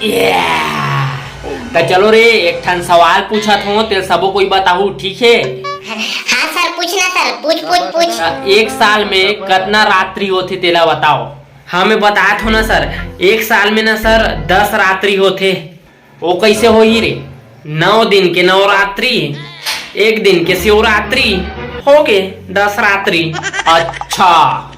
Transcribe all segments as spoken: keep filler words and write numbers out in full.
त चलो रे, एक ठन सवाल पूछत हों, तेला सबो कोई बताहू, ठीक हे? हाँ सर, पूछना सर, पूछ पूछ पूछ। एक साल में कतना रात्रि होथे, तेला बताओ। हाँ, मैं बतात हों ना सर, एक साल में ना सर, दस रात्रि होथे। वो कैसे होही रे? नौ दिन के नवरात्रि, एक दिन के शिवरात्रि, हो गे दस रात्रि। अच्छा,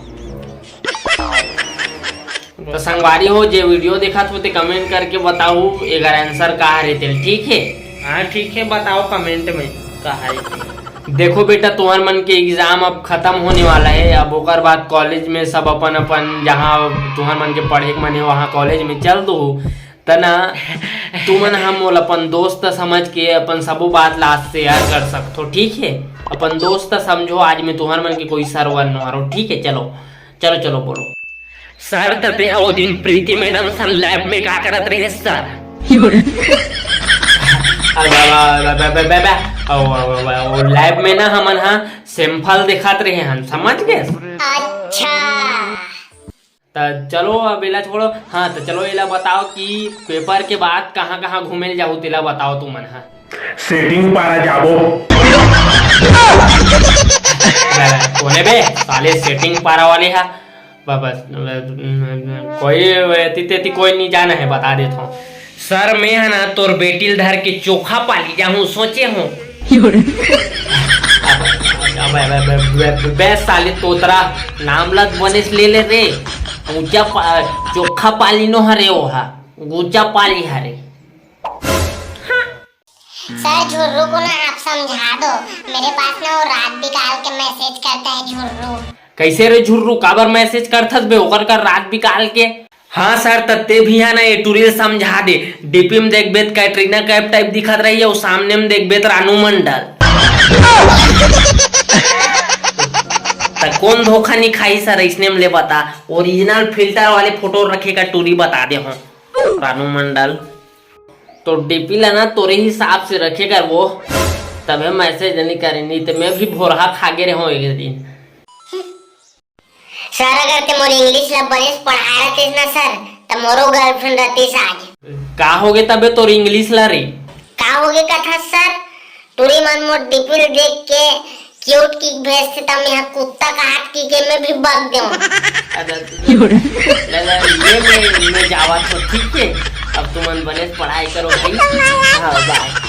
तो संगवारी हो, जे video देखत हो, ते comment करके बताहू, एकर answer का हरे तेल, ठीक हे? हाँ, ठीक हे, बताओ comment में का हरे तेल। देखो बेटा, तुहर मन के exam अब खतम होने वाला हे। अब ओकर बाद college में सब अपन अपन, जहाँ तुहर मन के पढ़े के मन हे, वहाँ college में चल दो। त ना, तुमन ह मोला अपन दोस्त समझ के अपन सबो बात ला share कर सकथो, ठीक हे? अपन दोस्त समझो, आज मैं तुहर मन के कोई server नो हरो, ठीक हे? चलो, चलो, चलो, बोलो। सर, तते ओ दिन प्रीति मैडम सन lab में का करत रहे सर? अरे बाबा, बे, बे, बे, बे, बे। ओ, ओ, ओ, ओ, lab में ना हमन हा sample दिखात रहे हन, समझ गए? अच्छा। त चलो, अब एला छोड़ो। हाँ, त चलो, एला बताओ कि paper के बाद कहाँ-कहाँ घूमे ल जाहू, तेला बताओ तुमन ह। Setting पारा जाबो। कोने बे, साले setting पारा वाले ह। ब-, बस, ब-, कोई एती तेती कोई नहीं जाना है, बता देता हूँ। सर, मैं ह ना तोर बेटी ल धर के चोखा पाली जाहूं सोचे हों। अबे, अबे, अबे, अबे, अबे, बे साले तोतरा, नाम ल बने से ले ले रे। ऊंचा पा-, चोखा पाली नो हरे ओहा, ऊंचा पाली हरे। सर, झुर्रू को ना आप समझा दो, मेरे पास ना वो रात बिकाल के message करता है झुर्रू। कैसे रे झुर्रू, काबर message करथस बे ओकर कर रात बिकाल के? हाँ सर, त ते भी ह ना ए टूरी ल समझा दे। DP में देखबे त कैटरीना कैफ type दिखत रही, अउ सामने में देखबे त रानू मंडल। त कौन धोखा नहीं खाही सर, इसने में ले बता, original filter वाले photo रखे का टूरी बता दे हो रानू मंडल। तो DP ला ना तोरे हिसाब से रखे कर वो, तबे message नहीं करे, नहीं तो मैं भी भोरहा खा गे रहो एक दिन। सर, अगर ते मोर English ला बने से पढ़ाए रहतेस ना सर, त मोरो girlfriend रहतीस आज। का होगे तबे तोर English ला रे? का होगे कथा सर? टूरी मन मोर DP ल देख के cute kick भेजथे, त मैं ह कुत्ता काट की के मैं भी बक देव। अरे, ले, ले, ये मैं, मैं जावत हो, ठीक है? अब तुमन बने से पढ़ाई करो भाई। हाँ, bye।